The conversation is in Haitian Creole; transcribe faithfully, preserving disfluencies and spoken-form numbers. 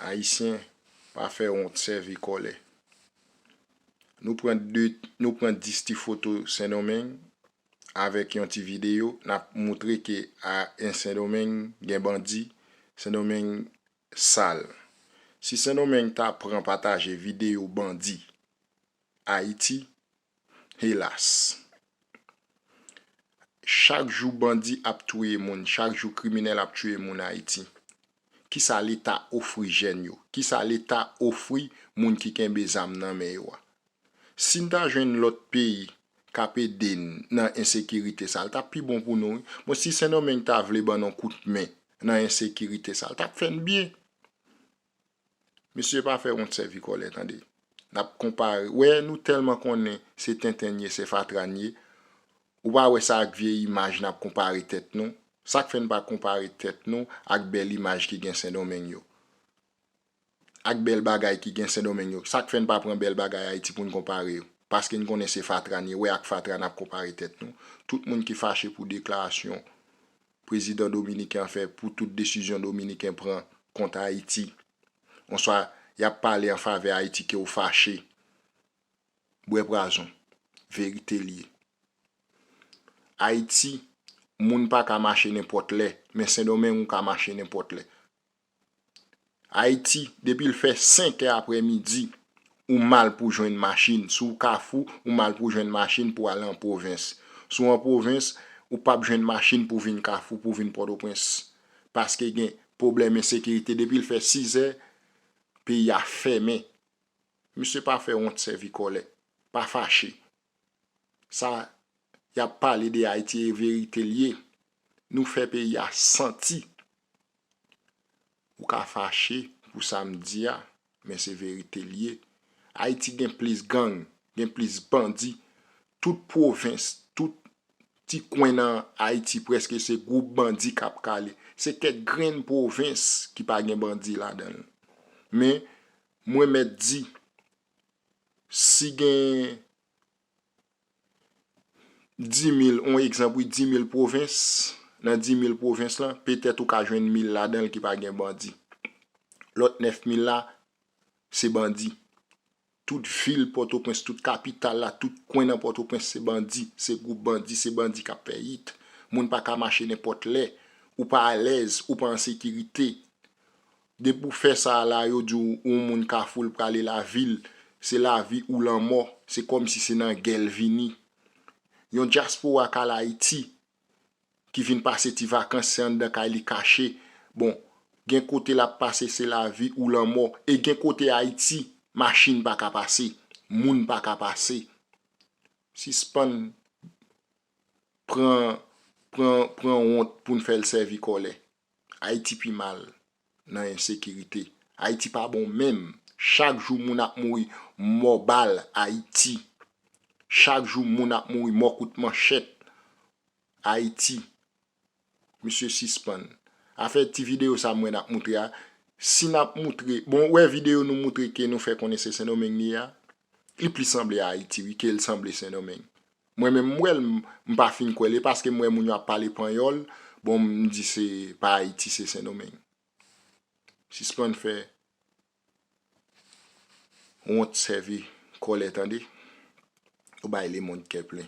Ayisyen, pa fè wont sèvi kòlè. Nou pran de, nou pran dis ti foto Sendomeng avèk yon ti videyo, n ap moutre ke a, en Sendomeng gen bandi, Sendomeng sal. Si Sendomeng ta pran pataje videyo bandi Ayiti, helas. Chak jou bandi ap touye moun, chak jou kriminèl ap touye moun Ayiti. Kisa Leta ofri jèn yo? Kisa Leta ofri moun ki kenbe zam nan men yo a? Si n ta jwenn lòt peyi k ap ede n nan ensekirite sa, l t ap pi bon pou nou, wi. Bon, si Sendomeng ta vle ban n yon kout men nan ensekirite sa, l t ap fè n byen. Mesye, pa fè wont sèvi kòlè, tande. N ap konpare. Wè, nou tèlman konnen se tenten n ye, se fatra n ye. Ou pa wè sa ak vye imaj n ap konpare tèt nou? Sa k fè n pa konpare tèt nou ak bèl imaj ki gen Sendomeng yo? Ak bèl bagay ki gen Sendomeng yo? Sa k fè n pa pran bèl bagay Ayiti pou n konpare yo? Paske n konnen se fatra n ye, wè ak fatra n ap konpare tèt nou. Tout moun ki fache pou deklarasyon prezidan dominiken an fè, pou tout desizyon dominiken pran kont Ayiti, oswa y ap pale an favè Ayiti ke w fache, bwè pwazon. Verite l ye. Ayiti, moun pa ka mache nenpòt lè, men Sendomeng ou ka mache nenpòt lè. Ayiti, depi l fè senk è aprèmidi, ou mal pou jwenn machin. Si w Kafou, ou mal pou jwenn machin pou ale an pwovens. Si w an pwovens, ou p ap jwenn machin pou vin Kafou, pou vin Pòtoprens. Paske gen pwoblèm ensekirite. Depi l fè sizè, peyi a fèmen. Mesye, pa fè wont sèvi kòlè. Pa fache. Sa y ap pale de Ayiti e verite l ye. Nou fè peyi a santi. Ou ka fache pou sa m di a, men se verite l ye. Ayiti gen plis gang, gen plis bandi. Tout pwovens, tout ti kwen nan Ayiti prèske se gwoup bandi k ap kale. Se kèk grenn pwovens ki pa gen bandi ladan l. Men, mwen mèt di, si gen dis mil, on egzanp, wi, dis mil pwovens, nan dis mil pwovens lan, petèt ou ka jwenn mil ladan l ki pa gen bandi. Lòt nèf mil la, se bandi. Tout vil Pòtoprens, tout kapital la, tout kwen nan Pòtoprens, se bandi, se gwoup bandi, se bandi k ap fè it. Moun pa ka mache nenpòt lè, ou pa alèz, ou pa an sekirite. Depi w fè sa a la, yo di w, ou moun Kafou, l prale lavil, se lavi ou lanmò, se kòmsi se nan gè l vini. Yon dyaspora k al Ayiti, ki vin pase ti vakans, se anndan kay li kache. Bon, gen kote l ap pase, se lavi ou lanmò. E gen kote Ayiti, machin pa ka pase, moun pa ka pase. Sispann pran, pran, pran wont pou n fè l sèvi kòlè. Ayiti pi mal nan ensekirite. Ayiti pa bon menm. Chak jou moun ap mouri mò bal Ayiti. Chak jou moun ap mouri mò kout manchèt Ayiti. Mesye, sispann. Afè ti videyo sa mwen ap moutre a, si n ap moutre, bon, ou wè videyo nou moutre ke nou fè konnen se Sendomeng li ye a, li plis sanble Ayiti, wi, ke l sanble Sendomeng. Mwen menm, m wè l, m, m pa fin kwè l, e paske m wè moun yo ap pale panyòl, bon, m di se pa Ayiti, se Sendomeng. Sispann fè wont sèvi kòlè, tande. Ou bay lemonn kè plen.